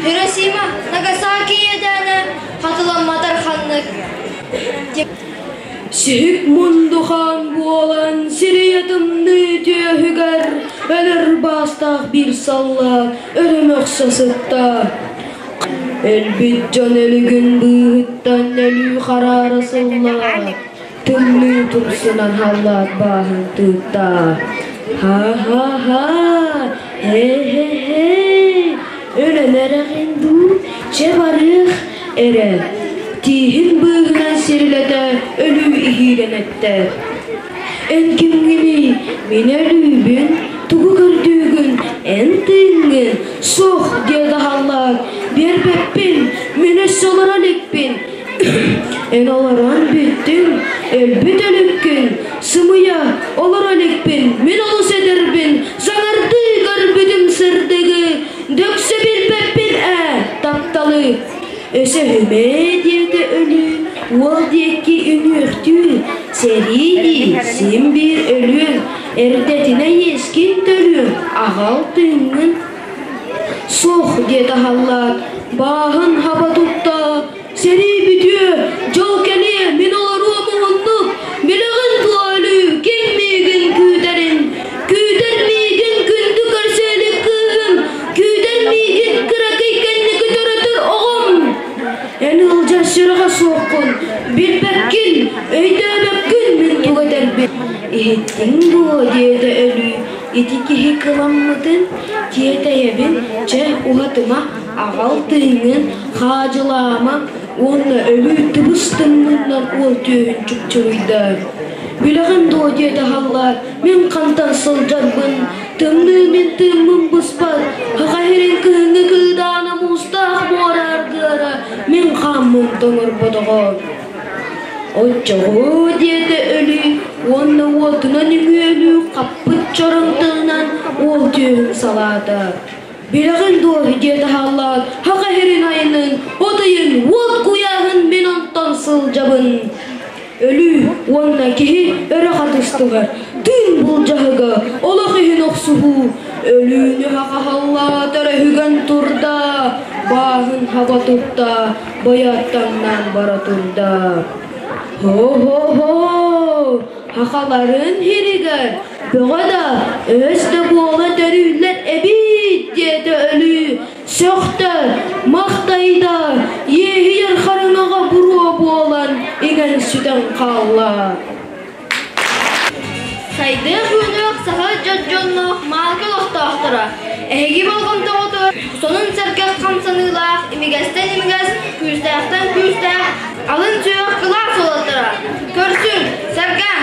Хиросима, Нагасаки иэдээнэ хатыламматар ханнык. Сиһик мундухаан буолан сирийэ тымныы түөһүгэр өлөр баастаах биир салла өрө мөхсө сытта. Өлбүт дьон өлүгүн быыһыттан өлүү хараара сылла, тымныы тумсунан халлаат бааһын тыытта. Ха-ха-ха, һэ-һэ-һэ, өлөн эрэҕин дуу, чэ барыах эрэ. Тииһин быыһынан сирилэтэ өлүү иһиирэн эттэ. Эн кимҥиний, мин өлүүбүн, тугу көрдүүгүн, эн тыыҥҥын, суох диэтэ халлаат, биэрбэппин, мин өссө олоро иликпин. Эн олорон бүттүҥ, өлбүт өлүккүн, сымыйа, олоро иликпин, мин олус эдэрбин, саҥардыы көрбүтүм сырдыгы, дөксө билбэппин ээ, тапталы. Өсөһүмэ диэтэ өлүү, уол диэки үнүөхтүү, сэрии дии, син биир өлүөҥ, эрдэтинэ иэскин төлүөҥ, аҕал тыыҥҥын. Суох диэтэ халлаат, бааһын хаба тутта, сэрии бүтүө, дьол кэлиэ, мин олоруом уһуннук, билэҕин дуо өлүү, ким миигин күүтэрин, күүтэр миигин күндү көрсө илик кыыһым, күүтэр миигин кыракый кэнники төрөтөр оҕом. Эн ыалдьар сүрэҕэ суоххун, билбэккин, өйдөөбөккүн мин тугу этэрбин. Иһиттиҥ дуо диэтэ өлүү, ити киһи кыламмытын, тиэтэйэбин, чэ уһатыма, аҕал тыыҥҥын, хаадьылаама уонна өлүү тыбыс-тымныынан уол түөһүн чупчуруйда. Билэҕин дуо диэтэ халлаат, мин хантан сылдьарбын, тымныы мин тыыммын быспат, Саха сирин кыһыҥҥы кыыдаана муустаах муора аргыара мин хааммын тоҥорботоҕо. Оччоҕо диэтэ өлүү уонна уотунан үҥүөлүү хаппыт чороҥ тылынан уол түөһүн салаата. Билэҕин дуо диэтэ халлаат, Саха сирин айанын, от ыйын, уот куйааһын мин онтон сылдьабын. Өлүү уонна киһи өрө хатыстыгар, тыын былдьаһыга, олох иһин охсуһуу, өлүүнү хахаһаллаат өрөһүгэн турда, бааһын хаба тутта, бойоттоҥноон бара турда. Хо-хо-хо, хахаларын иһигэр бөҕө да, өс да буола төрүүллэр эбит диэтэ өлүү Сөхтө, махтайда, иэһийэр хараҥаҕа буруо буолан иҥэн сүтэн хаалла. Сайдыах үүнүөх саха дьон-дьонноох маалка олохтоохторо, эһиги болҕомтоҕутугар сонун сэргэх хамсаныылаах, имигэстэн имигэс, күүстээхтэн күүстээх, алын сүһүөх кылаас уолаттара! Көрсүҥ, сэргээҥ!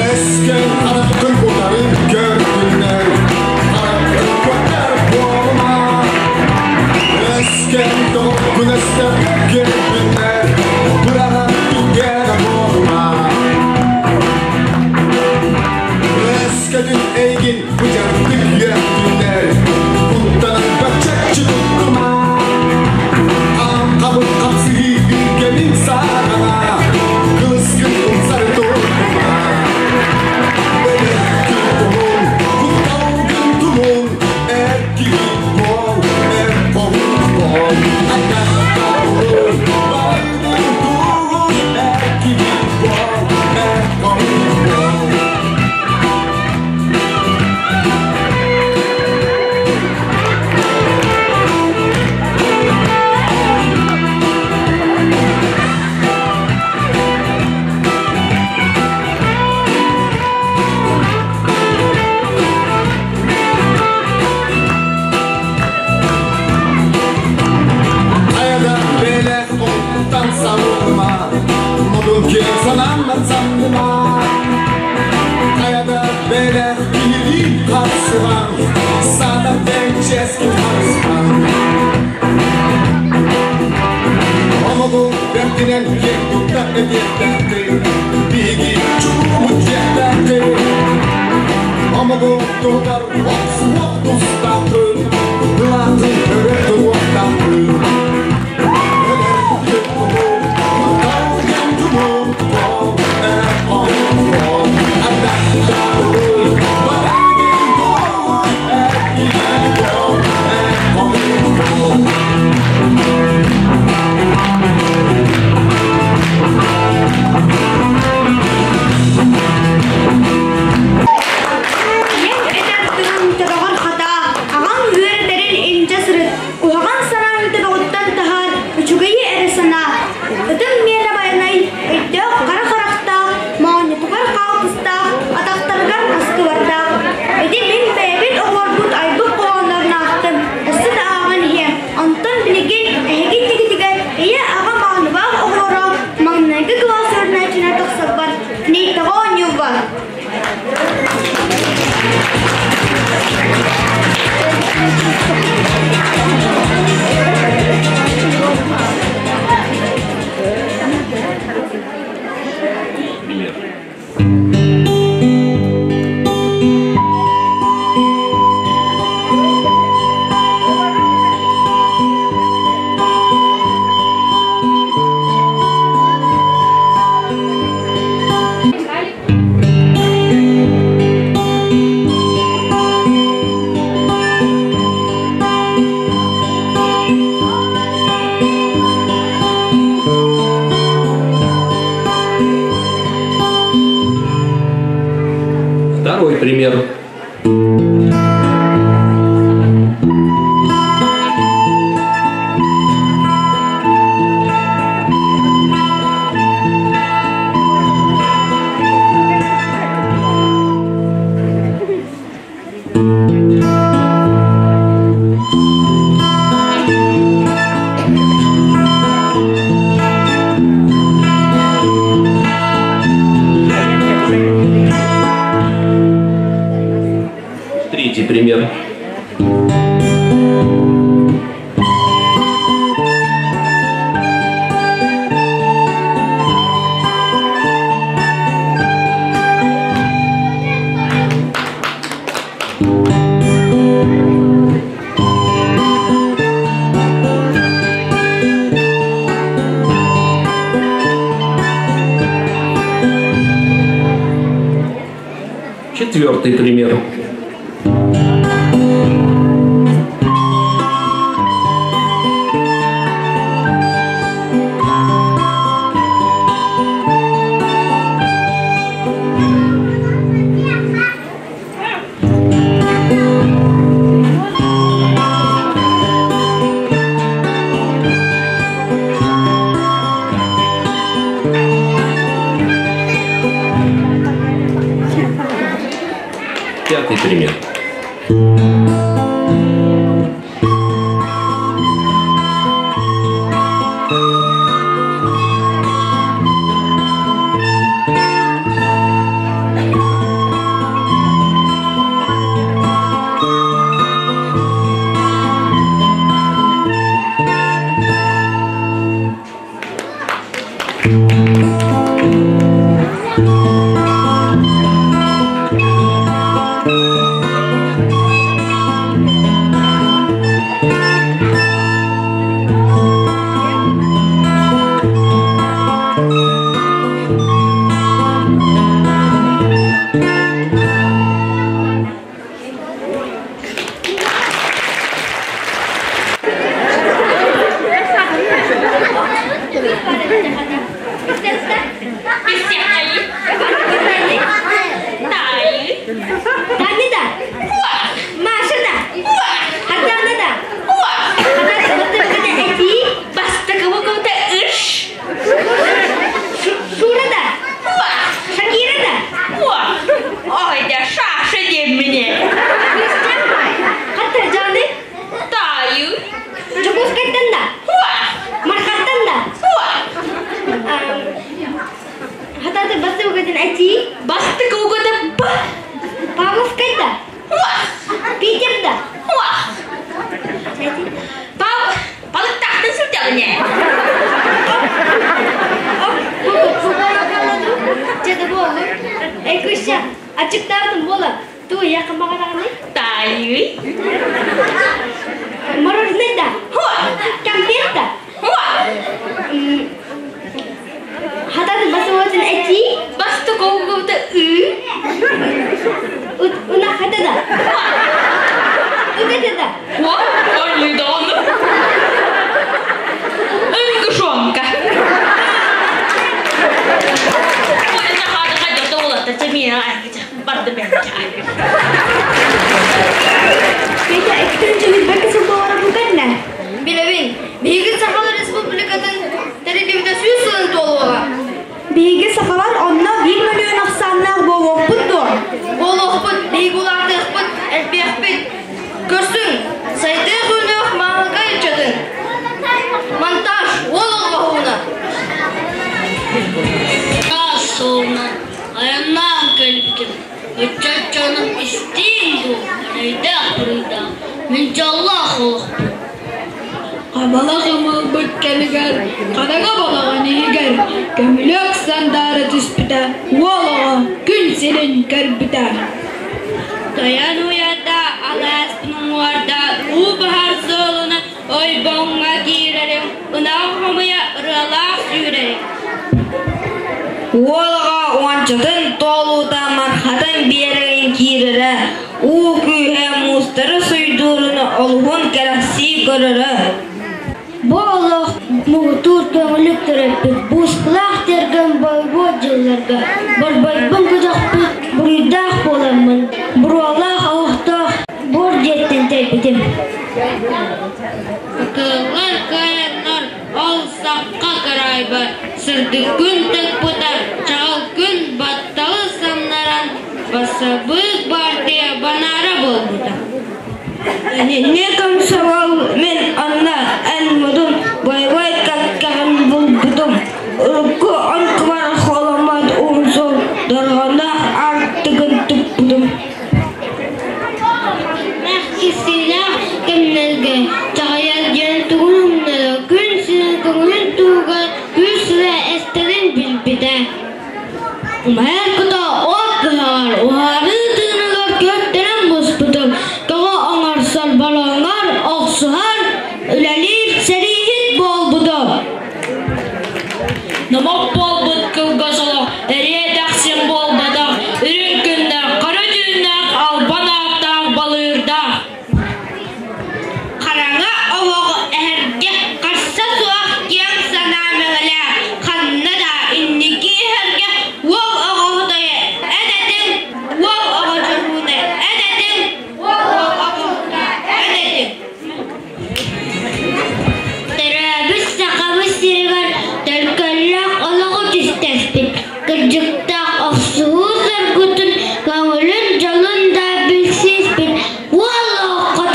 Өскөн хараххын утарын көрдүнэр, хараххын көтөр буолума. Өскөн тоҕуккун өстөр көрдүнэр, быраҕан түгэнэ буолума. Өскөтүн эйигин быдьардык үөхтүнэр, куттанан баччаччы туттума. Хабын хапсыһыы кэмин саҕана, кылыскын умсары туттума. Өлөргүн уһун, кутталгын тумун, эр киһи буол, эр хоһун буол. Айдахтаабын, баайдын тугун, эр киһи буол, эр хоһун буол. Ayada bele ondan savurma, Modun ki sanandan sandıma. Ayada bele kihili kapsıvan, Sada pençeski kapsıvan. Омогу бэртинэн киэҥ туттар этиэхтээхтин, биһиги чуумут дьиэхтээхтин. Омогу туһугар охсуох тустааххын, былаатын өрө туруохтааххын. Өлөр күн куттал пример. Второй пример. Третий пример. Четвертый пример. Пятый пример. Абалах ымылбыт кэмигэр, хараҥа балаҕан иһигэр көмүлүөк сандаара түспүтэ. Уол оҕо күн сирин көрбүтэ. Тойон уйата алааспын уҥуорда уу баһар суолунан ойбоҥҥо киирэрим, ынах хомуйа ырыалаах сүүрэрим. Уол оҕо уончатын туолуута Мархатын биэрэгин киирэрэ, уу күүһэ муустары суйдуурун олуһун кэрэхсии көрөрө. Бу олох муҥутуур көҥүлүк төрөппүт буускулаах тиэргэн бойбуот дьылларга борбойбун көтөхпүт буруйдаах буоламмын буруолаах оһохтоох буор дьиэттэн тэйбитим. Кыыллар кыайаннар ол сахха кыраайбар сырдык күн тыкпыта, чаҕыл күн батталы самнаран бассабыык баартыйа банаара буолбута. Не комсомол мин онно эн модун бойобуой кэккэҕин булбутум. Урукку онкубар холоммот уунсул дорҕоноох аартыгын туппутум. Кистэлээх кэмнэргэ чаҕыйар диэн тугун умнара, күн сирин көҥүлүн туһугар күүс сүрэ эстэрин билбитэ. Умайар кута от кыһаҕар, уһаарыы тыыныгар көрдөрөн буспутум, тоҕо оҥорсор балоҥҥар охсуһар, үлэлиир сэрииһит буолбутум. Номох буолбут кылгас олох эриэ-дэхсин буолбатах, үрүҥ күннээх, хара түүннээх, албан ааттаах балыырдаах. Хараҥа оһоҕу эһэргэ харса суох киэҥ санаа мэҥэлээх, ханна да инники иһэргэ уол оҕо хотойо эн этиҥ, уол оҕо дьоһууна эн этиҥ, уол оҕо эн этиҥ. Төрөөбүт Сахабыт сиригэр төлкөллөөх олоҕу түстэспит, кырдьыктаах охсуһуу соргутун, көҥүлүн, дьолун да билсиспит уол оҕо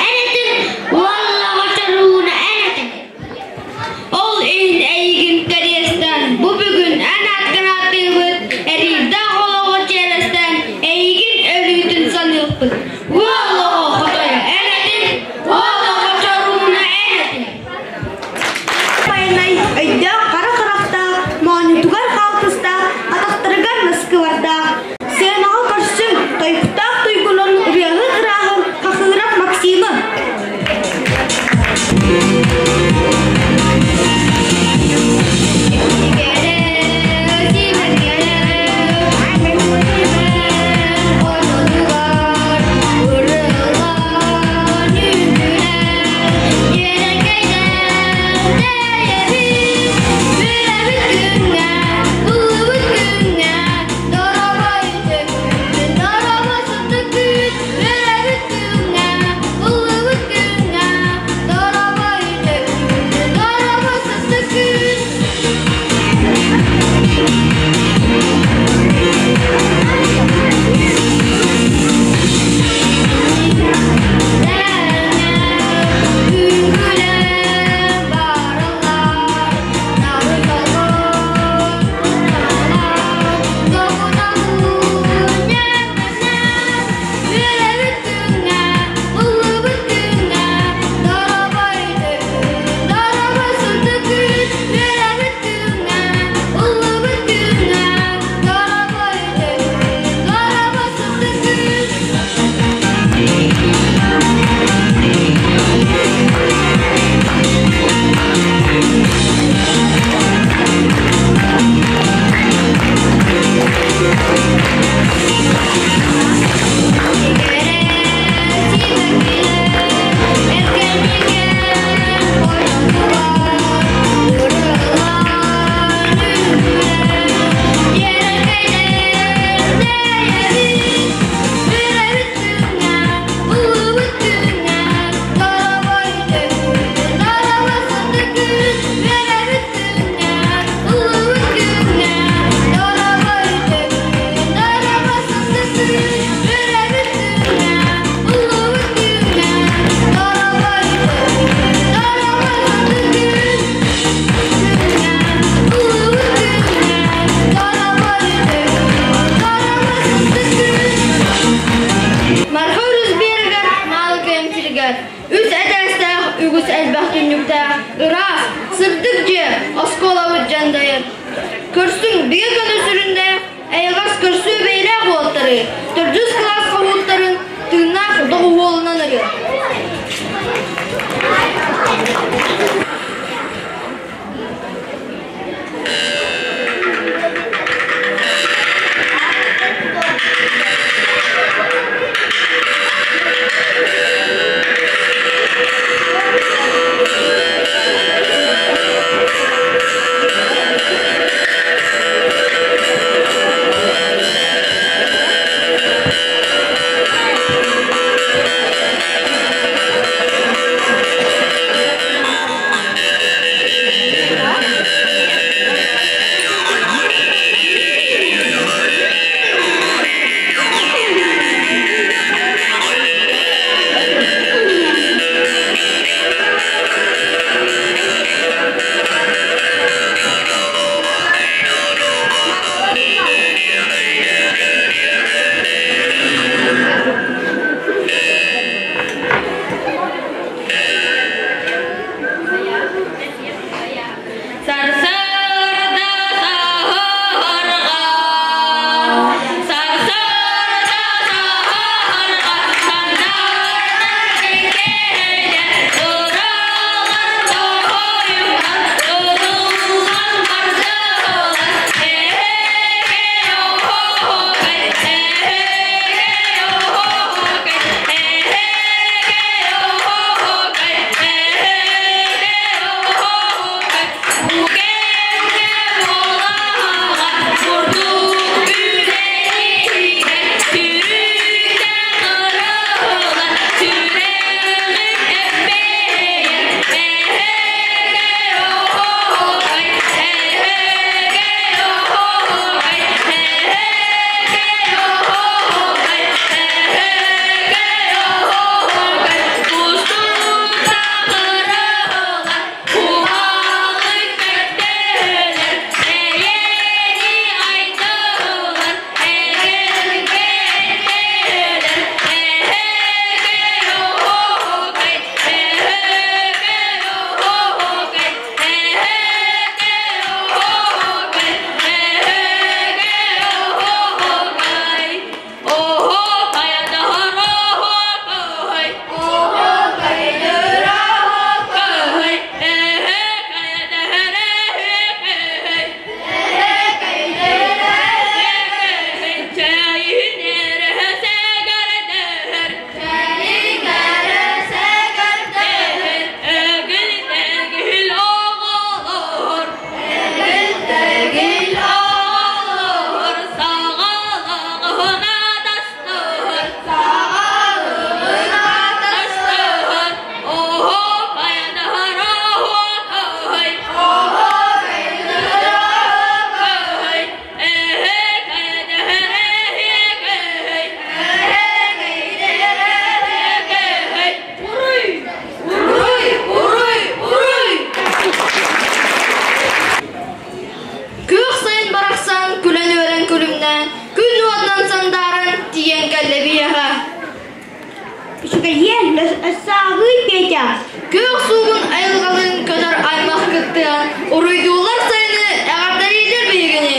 эн этиҥ, уол оҕо чорууна эн этиҥ. Ол иһин эйигин кэриэстээн, бу бүгүн эн аткын ааттыыбыт, эриирдээх олоҕу чиэрэстээн, эйигин өлүүтүн саныахпыт. Уол оҕо хотойо эн этиҥ, уол оҕо чорууна эн этиҥ. Байанай өйдөөх хара харахтаах, моонньутугар хаалтыстаах, атахтарыгар наскылардаах. сандааран тиийэн кэллэ биһиэхэ. Үчүгэйиэн, өссө Петя. Күөх суугун айылҕалыын көтөр аймах кыттыһан уруйдууллар сайыны эҕэрдэлииллэр биһигини.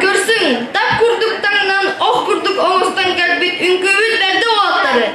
Көрсүҥ, тап курдук таҥнан, ох курдук оҥостон кэлбит үҥкүүбүт бэрдэ уолаттары.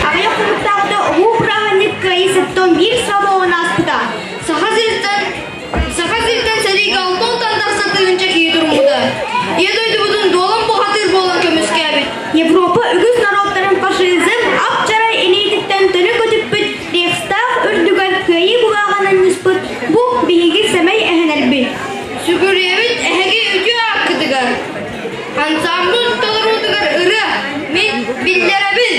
Аҕыйах хонуктааҕыта улуу бырааһынньык Кыайыы 71 сыл ааспыта. Саха сириттэн Саха сириттэн сэриигэ алтан тахса тыһыынча киһи туруммута. Ийэ дойдубутун дуолан бухатыыр буолан көмүскээбит. Европа үгүс норуоттарын фашизм ап-чарай илиититтэн төлө көтүппүт Рейхстаг үрдүгэр кыайыы былааҕын анньыспыт бу биһиги сэмэй эһэнэрбит. Сүгүрүйэбит эһиги үтүө ааккытыгар. Ансамбль толоруутугар ырыа мин биллэрэбин.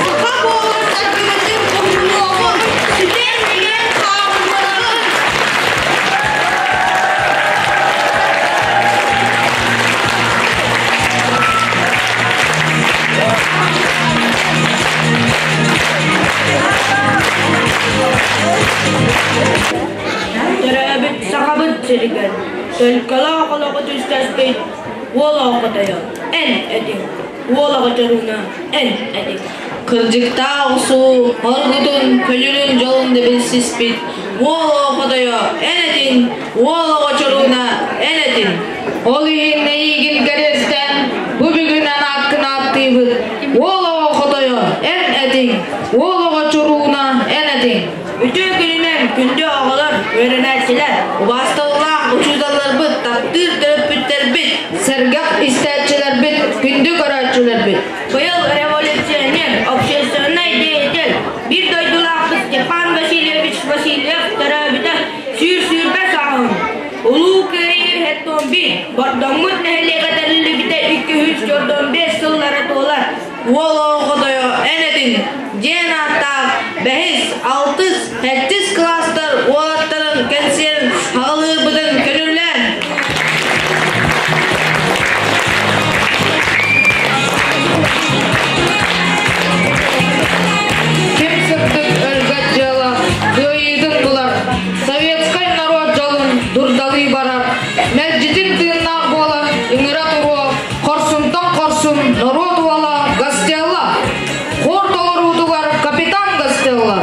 Саха буолар саргыбытын уһунуоҕун, сүтэн-иҥэн хаалымыаҕын. Төрөөбүт Сахабыт сиригэр төлкөлөөх олоҕу түстэспит уол оҕотойо эн этиҥ, уол оҕо чорууна эн этиҥ. Кырдьыктаах охсуу оргутун, көнүлүн дьолун да билсиспит уол оҕотойо эн этиҥ, уол оҕо чорууна эн этиҥ. Ол иһин эйиигин кэриэстээн бу бүгүн анааккын ааттыыбыт. Уол оҕо хотойо эн этиҥ, уол оҕо чорууна эн этиҥ. Үтүө күнүнэн күндү оҕолор, үөрэнээччилэр, Убаасталлаах учууталларбыт, таптыыр төрөппүттэрбит, сэргэх истээччилэрбит, күндү көрөөччүлэрбит. Быйыл революционер, общественнай деятель, биир дойдулаахпыт Степан Васильевич Васильев төрөөбүтэ 120 сааһын. Улуу Кыайыы 71, Бордоҥмут нэһилиэгэ тэриллибитэ 245 сыллара туолар. Уол оҕотойо эн этин диэн ааттаах бэһис, алтыс, сэттис кылаастар уолаттарын кэнсиэрин Хаҕылыырбытын көнүллээн! Ким сырдык өлбөт дьыала кыайыытын булар, советскай норуот дьолун дурдалыы барар, мэлдьитин тыыннаах буолан ыҥыра туруо, хорсунтан хорсун норуот уола Гастелла! Хор толоруутугар капитан Гастелла!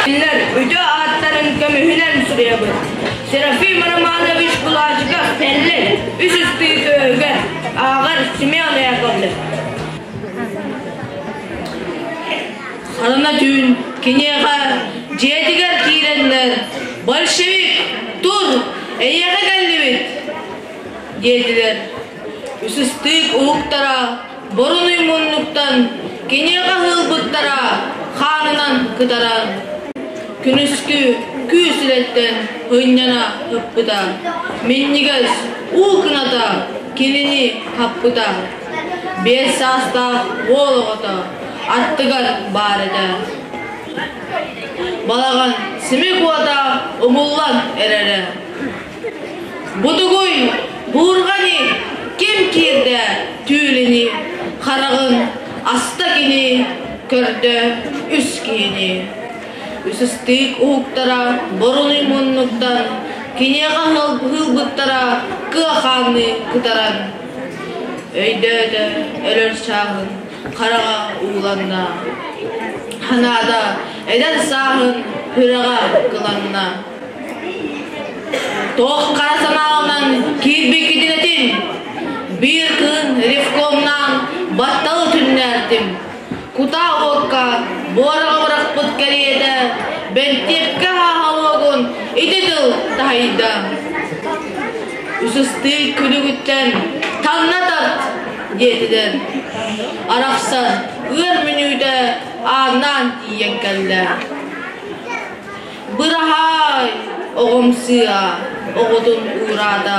Кинилэр үтүө ааттарын көмүһүнэн суруйабыт. Серафим Романович Кулачиков Тэллэй үс ыстыы көһүгэр ааҕар Семен Яковлев. Ханна түүн киниэхэ дьиэтигэр киирэннэр «Большевик, тур, эйиэхэ кэллибит!» диэтилэр. Үс ыстыык уһуктара борунуй муннуктан киниэхэ ыһылбыттара хаанынан кытаран, күнүскү күүс үлэттэн ынньана ыппыта, минньигэс уу кыната кинини хаппыта. 5 саастаах уол оҕото аттыгар баар этэ. Балаҕан симик уота умуллан эрэрэ. Бутугуй, буурҕани ким киирдэ түүлүни, хараҕын аста кини, көрдө үс киһини. Үс ыстыык уһуктара борунуй муннуктан, киниэхэ ыһылбыттара кыа хаанныы кытаран. Өйдөөтө өлөр чааһын хараҕа ууланна. Ханаада эдэр сааһын сүрэҕэ кыланна. Туох хара санааланан киирбиккитин этин! Биир кыын ревкомнаан батталы түннэ. сэҥээрдим. Кутаа уокка буораҕы бырахпыт кэриэтэ, бэнтиэпкэ хааһалуогун ити тыл таһыйда. Үс ыстыы күлүгүттэн таҥна тарт диэтилэр. Арахсар ыар мүнүүтэ ааннаан тиийэн кэллэ. Быраһаай, оҕом сыа, оҕотун уураата.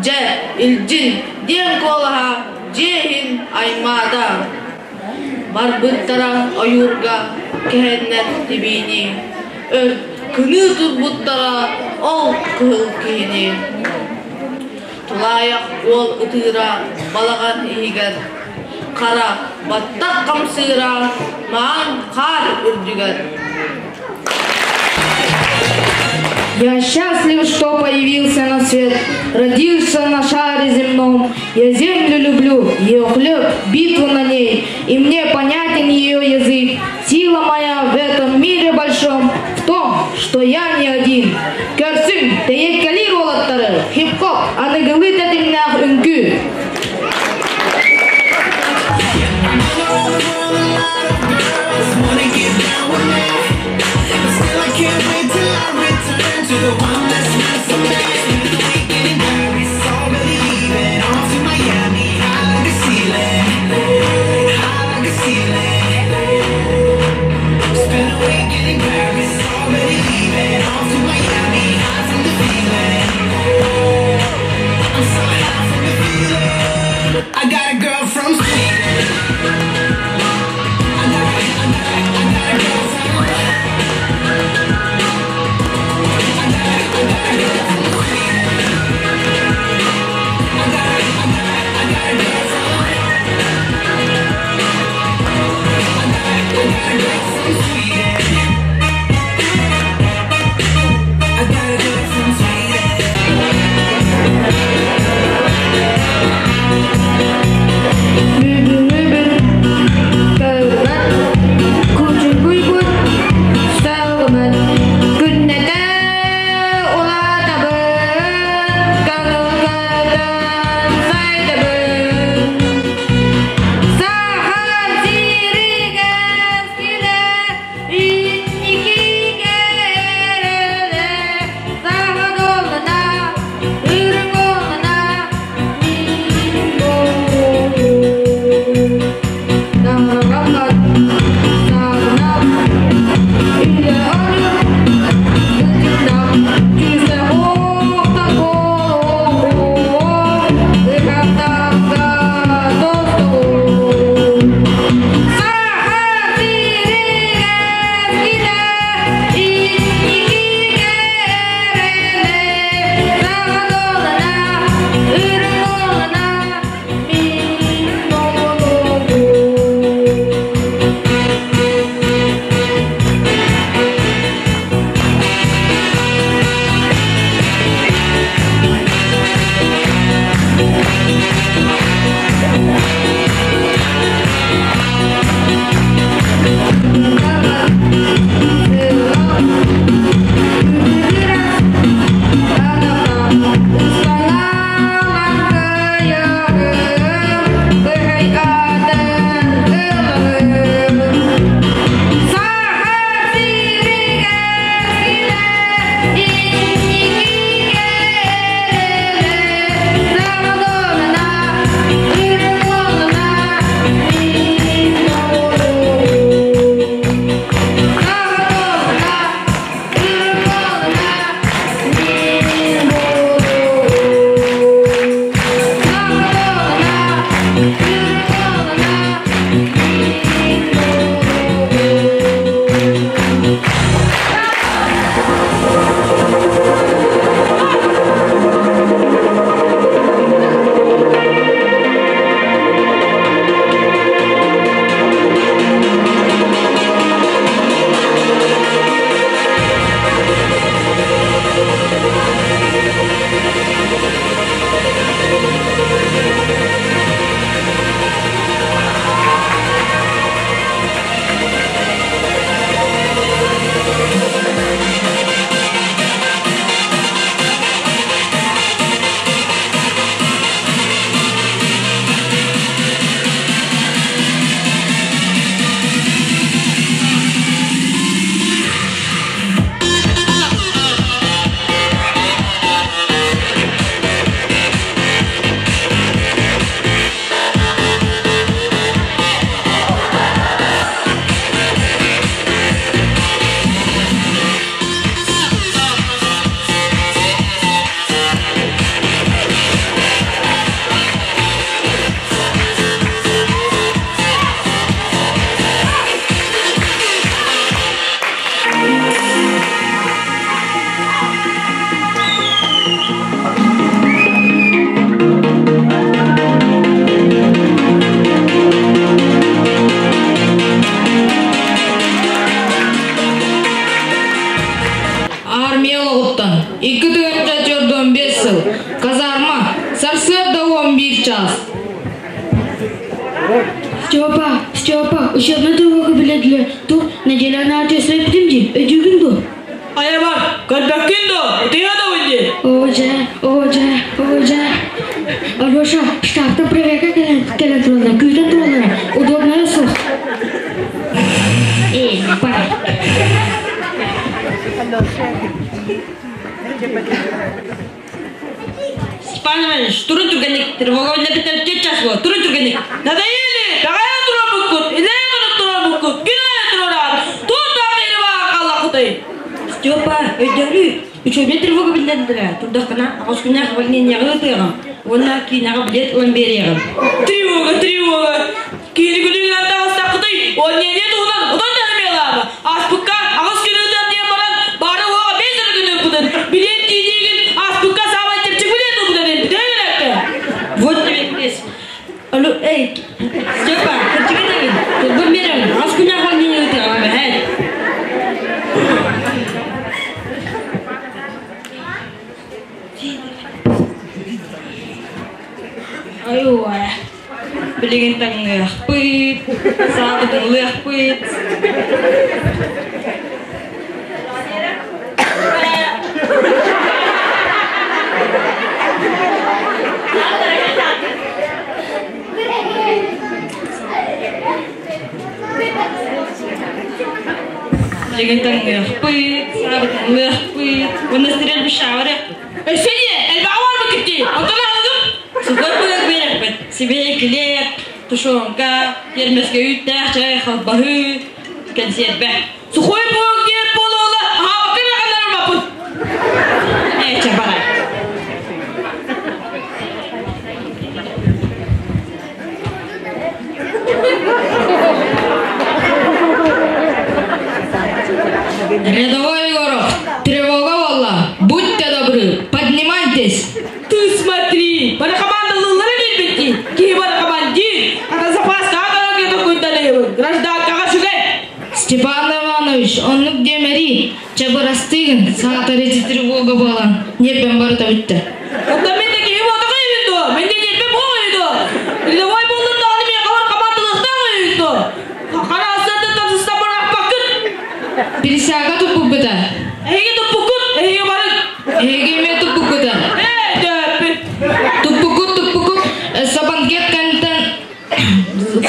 Дьэ, илдьин, диэн куолаһа дьиэ иһин аймаата. Барбыттара ойуурга кэһэннэр тибиини, өр кыныы турбуттара ол кыһыл киһини. Тулаайах уол ытыыра балаҕан иһигэр, хара баттах хамсыыра маан хаар үрдүгэр. Я счастлив, что появился на свет, родился на шаре земном. Я землю люблю, ее хлеб, битву на ней, и мне понятен ее язык. Сила моя в этом мире большом в том, что я не один. Көрсүҥ, тэйиэккэлиир уолаттары, хип-хоп, аныгылыы тэтимнээх үҥкүү. Бүгүҥҥү Степа, Степа, учебный тревога билэдилэр. Тур, неделя наатыа сөптүм дии, өйдүүгүн дуо? Айа бар, көрбөккүн дуо? Утуйа да дии. Оо дьэ, оо дьэ, оо дьэ. Алеша, штабтан проверка кэлэн, кэлэн тураллар, күүтэн тураллара. Удобнайа суох. Э, бар. Степан Иванович, турун түргэнник, тревога биллэрбиттэр түөрт час буолла, турун түргэнник. Надоели, бэҕэһээ туруорбуккут, илээ гынан туруорбуккут, күн аайы туруораат, туох да хайрыбаҕа хааллаххытый? Степа, өйдөөрү, үчүгэйдик тревога биллэрдилэр, турдаххына аҕыс күннээх увольнениеҕа ыытыаҕым уонна киинэҕэ билиэт ылан биэриэҕим. Тревога, тревога, киини күлүгүнэн таҕыстаххытый, увольнение туһунан утан да ымыалаама. Ааспыкка аҕыс күн ыытыам диэн баран, баара уоҕа биэс эрэ күн ыыппытын, билиэт тиийиигин ааспыкка саамай чэпчэки билиэт ылбытын эппитэ үөрэппэ. Вот тебе крест. Алло, эй, Степа, кырдьыга этэбин, тылбын биэрэбин, аҕыс күннээх увольнение ыытыаҕым эбэһээт. Айуа. Билигин таҥныахпыт, саабытын ылыахпыт. Билигин таҥныахпыт, саабытын ылыахпыт. Уонна стрельбищаҕа Өссө диэ, элбэҕи оҥорбуккут дии, онтон аҕалыгым. Сухой пылык биэрэхпит. Сибиэ килиэп, тушенка, тиэрмэскэ үүттээх чай, халбаһыы, кэнсиэрбэ. Сухой пылык диэн буолуола, аһаабакка эрэ ханнарыммаппыт. Ээ, чэ, барай. Рядовой Егоров, тревога буолла. Будьте добры, поднимайтесь. Ты смотри, бары командалыылара биэрбиттии. Киһи бары командир, ата запаска дорога токуйдалыыбын. Гражданкаҕа сүгэй. Степан Иванович, оннук диэмэрий, чабырастыгын, саатар ити тревога буолан, ньиэрбэм барыта бүттэ. Оттон мин да киһи буолтаҕа үһүн дуо? Мин да ньиэрбэм буола үһү дуо? Рядовой буоллум даҕаны миэхэ бар командалыахтаах үһүн дуо? Хара астартан тапсыстан бырахпаккыт. Присяга туппуппута. Эһиги туппуккут, эһиги барыт. Эһиги эмиэ туппуккута. Ээ, дөппүт. Туппуккут, туппуккут, Сабанкет кэнниттэн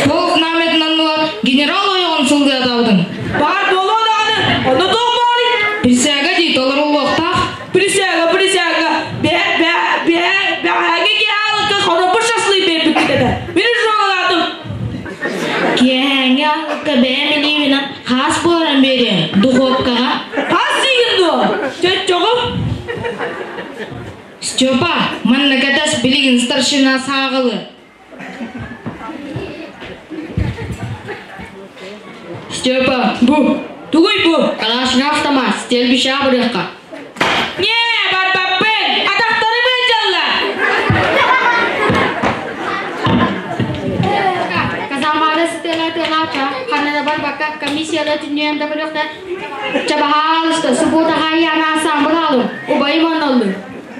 полк знамятын оннугар генерал ойоҕун сылгылатабытын. Баар буолуо даҕаны, онно туох баарый? Присяга дии толоруллуохтаах. Присяга, присяга, бэһэ, бэһэ, бэһэ, бэҕэһээҥҥи киэһэ аалыкка хороппут шашлык биэрбиккит этэ. Мин изжогалаатым. Киэһээҥҥи аһылыкка бэйэм илиибинэн хаас буһаран биэриэм, духуопкаҕа. Хаас сиигин дуо? Чөччөҕүм. Степа, манна кэтэс билигин старшина сааҕылы. Степа, бу. Тугуй бу? Калашников автомат, стрельбищеҕа барыахха. Не, барбаппын! Атахтары быдьалла! Казармада сытыала тыалаача, ханна да барбакка комиссияда түннүйэн да көрүөхтэ. Чабаһаалыста, суббота хаайаана саамбылаалым, убайым онноллун.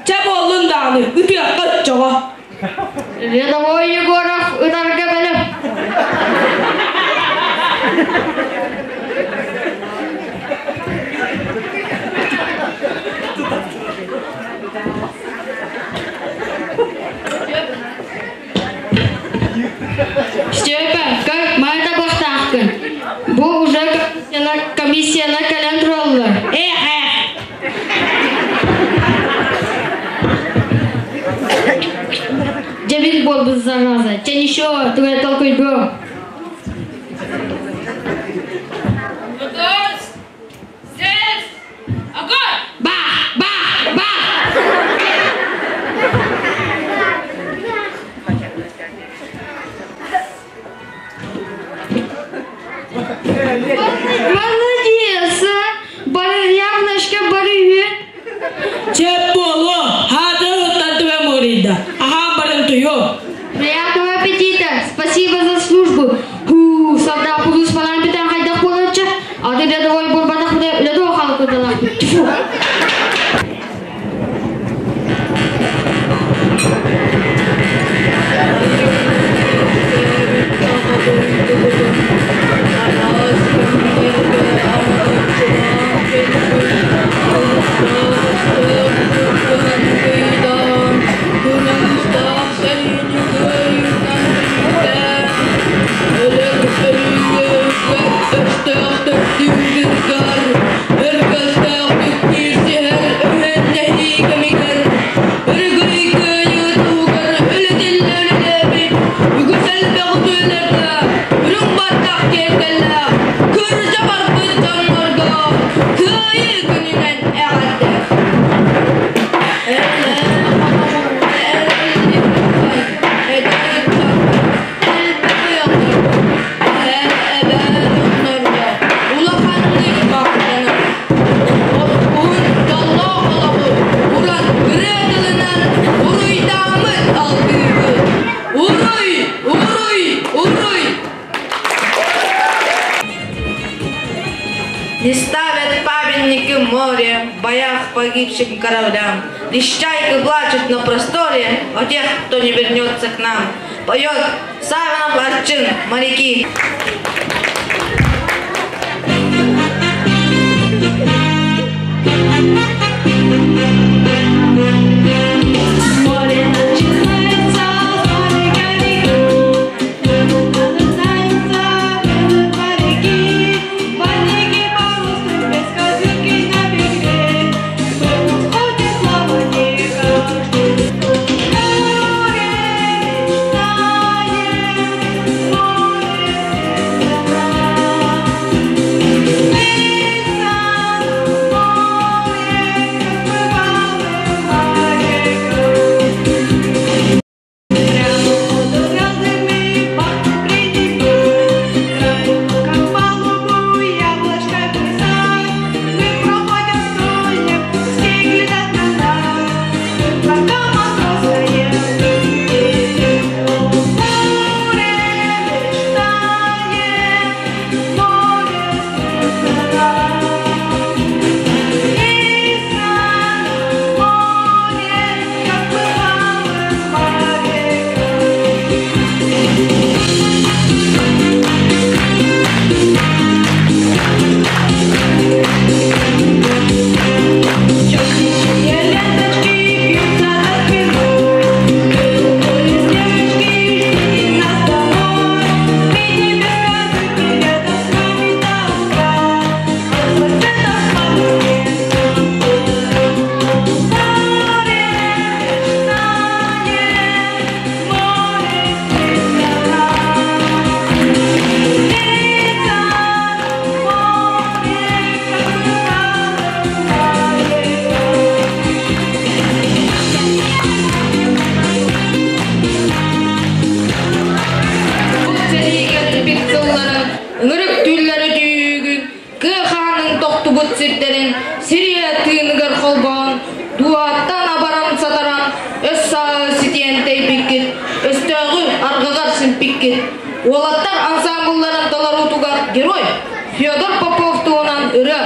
Чэ буоллун даҕаны, ытыахха оччоҕо. Рядовой Егоров ытарга бэлэм. Степа, как майда бахтаахкын? Бу уже комиссияна кэлэн тураллар. Эх, эх! Дьэбин буолбут зараза. Чэ еще, тугай толкуйбу. Готовь! Сесть! Огонь! Бах! Бах! Бах! Молодец, а! Бары яблочко бары Чэп буолуо, хаатыһыттан түбэм уурийда. Аһаан баран туйуо. Приятного аппетита! Спасибо за службу! Не ставят памятники в море, в боях погибшим кораблям. Лишь чайка плачет на просторе о тех, кто не вернется к нам. Поет Савинов Арчин, моряки. Море начинается с моря начинается моряки, моряки парусны, без козырки на берег. Мы уходим плавать Море мечтает, море снится нам море, как бывалым моряком. Прямо под звездами как палубу яблочко плясать. Мы проходим строем, все глядят на нас, пока матросское Море мечтает, море снится нам. Снится нам море, как бывалым морякам. Черные ленточки вьются за спиной, Вернулись девочки, ждите нас домой. Спите без козырки, рядом с нами до утра. От рассвета в Море мечтает, море снится нам. Снится нам море, как бывалым морякам. Сэриигэ бит сылларын, ынырык түүллэри түүгүн, кыа хаанын тохтубут сирдэрин, сирия тыыныгар холбоон, дуаттан абаран сатаран, өс саа ситиэн тэйбиккит, өстөөҕү аргыгар симпиккит. Уолаттар ансамблларын толоруутугар герой Федор Попов туһунан ырыа.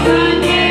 Море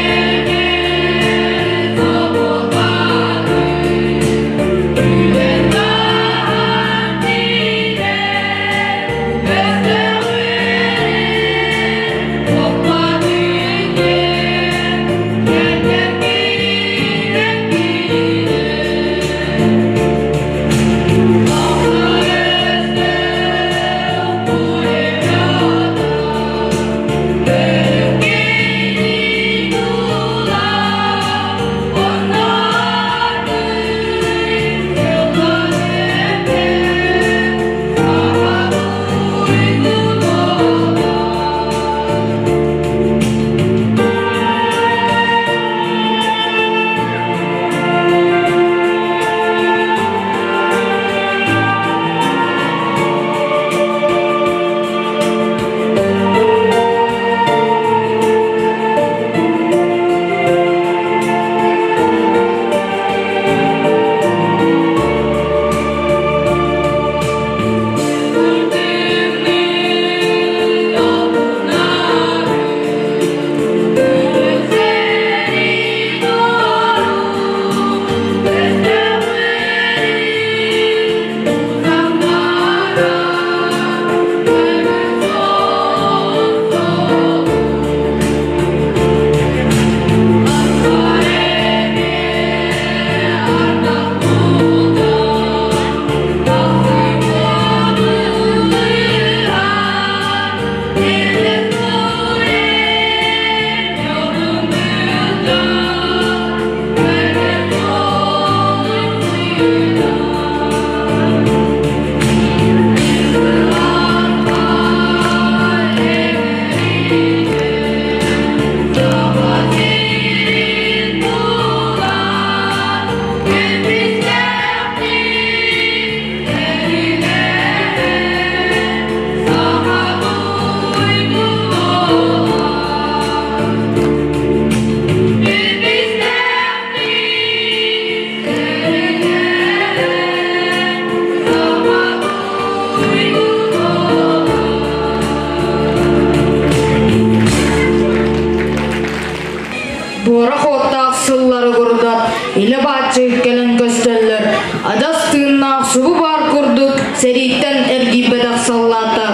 чахчы кэлэн көстөллөр. Адьас тыыннаах субу баар курдук сэрииттэн эргийбэтэх саллааттар.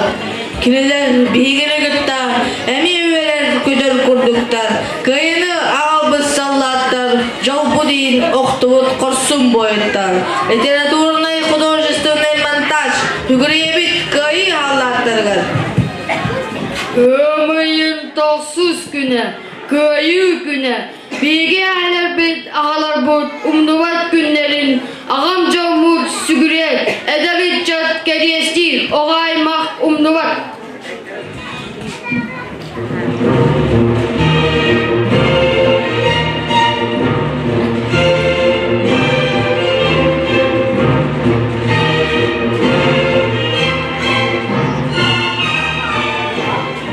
Кинилэр биһигини кытта эмиэ үөрэр көтөр курдуктар. Кыайыыны аҕалбыт саллааттар, дьолбут иһин охтубут хорсун буойуттар. Литературнай художественнай монтаж Үгүрүйэбит кыайыы халлааттарыгар. Ыам ыйын тохсус күнэ, Кыайыы күнэ. Биһиги эһэлэрбит, аҕаларбыт умнубат күннэрин аҕам дьоммут сүгүрүйэр, эдэр ыччат кэриэстиир, оҕо аймах умнубат.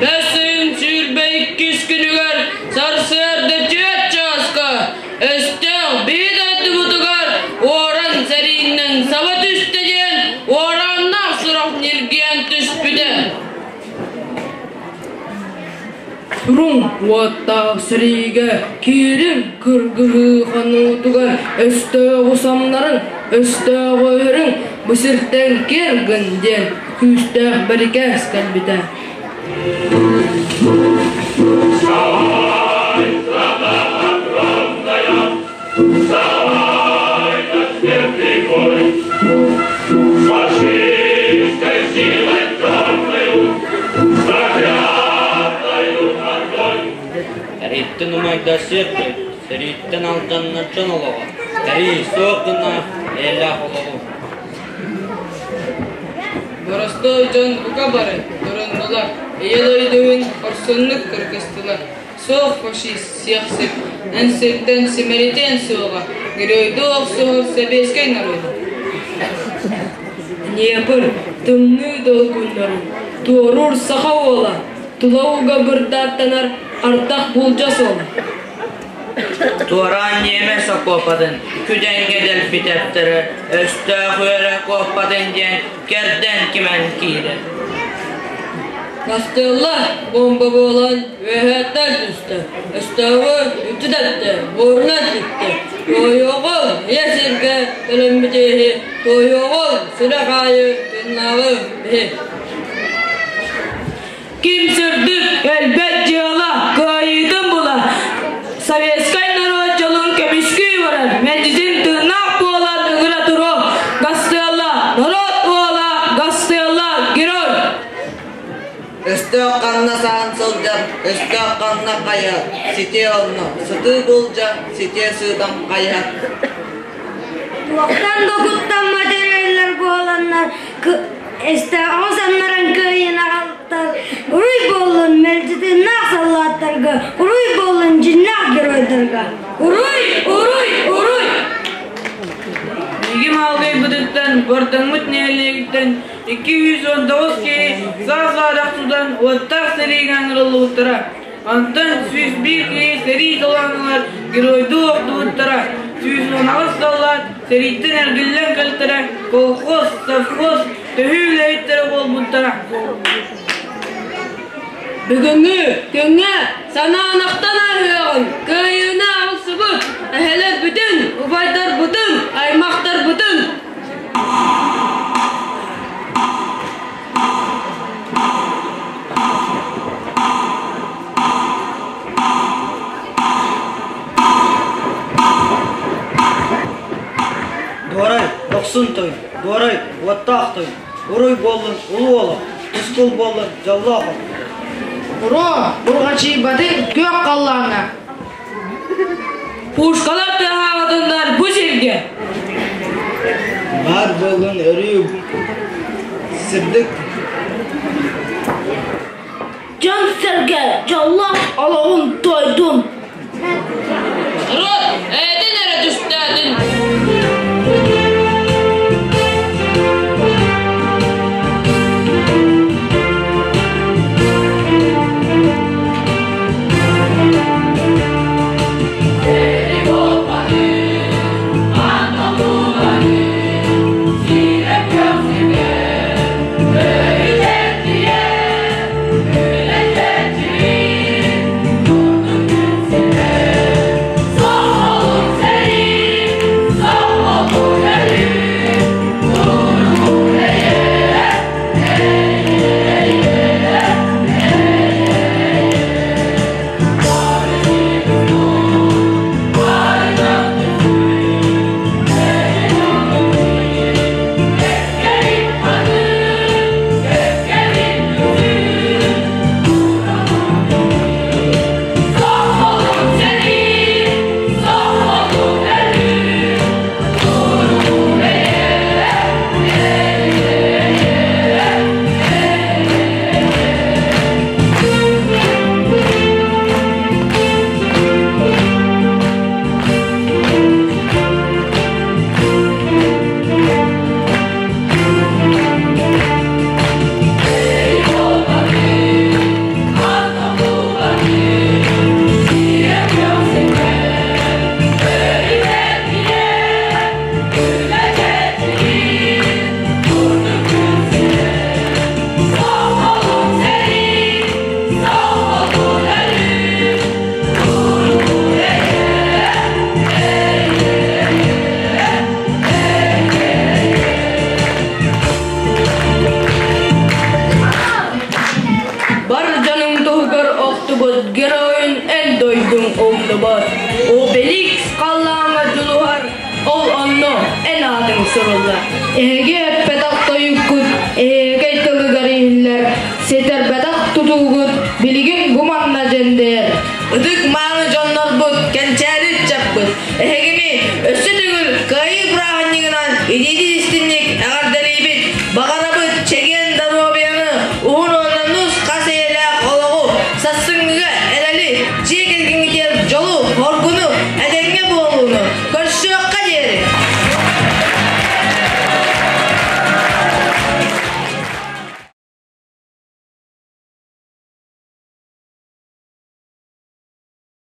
Бэс ыйын 22 күнүгэр сарсыарда 4 чааска өстөөх биһи дойдубутугар уоран сэрииннэн саба түстэ диэн уорааннаах сурах ньиргийэн түспүтэ. Туруҥ уоттаах сэриигэ киириҥ кыргыһыы хонуутугар өстөөҕү самнарыҥ, өстөөҕү өһөрүҥ, бу сиртэн киэр гын диэн күүстээх бэрикээс кэлбитэ. Эриттэн умайда сиэрдэй, сэрииттэн алдьанна дьон олоҕо, сэрии суох гына эйэлээх олоҕу. Боростуой дьон бука бары туруннулар, Ийэ дойдуһун хорсуннук кыргыстылар. Суох фашист сиэхсит, эн сиртэн симэлитиэн суоҕа, геройдуу охсуһар сэбиэскэй норуоту. Днепр тымныы долгуннарын туоруур саха уола, тула ууга бырдааттанар ардах булдьа суола. Туораан ньиэмэс окуопатын күдэҥҥэ дэлби тэптэрэ, өстөөх үөрэ куоппатын диэн кэрдэн кимэн киирэр. Кастелла бомба буолан үөһэттэн түстэ, өстөөҕү үтү тэптэ, буорунан ситтэ. Туойуоҕуҥ ийэ сиргэ төлөммүт иһи, туойуоҕуҥ сүрэх аайы тыыннааҕы биһи. Ким сырдык, өлбөт дьыала кыайыытын була, советскай норуот дьолун көмүскүү барар, мэлдьитин тыыннаах буолан ыҥыра туруо, Гастыалла, норуот уола, Гастыалла, герой! Өстөөх ханна саһан сылдьар, өстөөх ханна хайа, ситиэ онно, сытыы булдьа, ситиэ сыыдам хайа. Туохтан да куттаммат эрэллэр буоланнар, өстөөҕү саннаран кыайан аҕалтар, уруй буоллун мэлдьитиннээх саллааттарга, уруй буоллун дьиннээх геройдарга! Уруй! Уруй! Уруй! Биһиги маалгайбытыттан, Бордоҥмут нэһилиэгиттэн 219 киһи саа-саадах тутан уоттаах сэриигэ ыҥырыллыбыттара. Онтон 101 киһи сэрии толоонугар геройдуу охтубуттара, 118 саллаат сэрииттэн эргиллэн кэлтэрэ, колхоз, совхоз төһүү үлэһиттэрэ буолбуттара. Бүгүҥҥү күҥҥэ санаан-ахтан ааһыаҕыҥ, кыайыыны аҕалсыбыт эһэлэрбитин, убайдарбытын, аймахтарбытын! Дуорай, дохсун той, дуорай, уоттаах той, уруй буоллун улуу олох, тускул буоллун дьоллоох олох. Ура! Бурҕачыйбатын күөх халлааҥҥа! Пушкалар тыаһаабатыннар бу сиргэ! Баар буоллун өрүү сырдык Дьон-сэргэ дьоллоох олоҕун туойдун! Рот, эйэтин эрэ түстээтин! буолла. Эһиги эппэтэх тойуккут эһиэкэй тылыгар иһиллэр, ситэрбэтэх тутуугут билигин бу манна дьэндэйэр. Ытык мааны дьоннорбут, кэнчээри ыччаппыт, эһигини өссө төгүл Кыайыы бырааһынньыгынан итиитик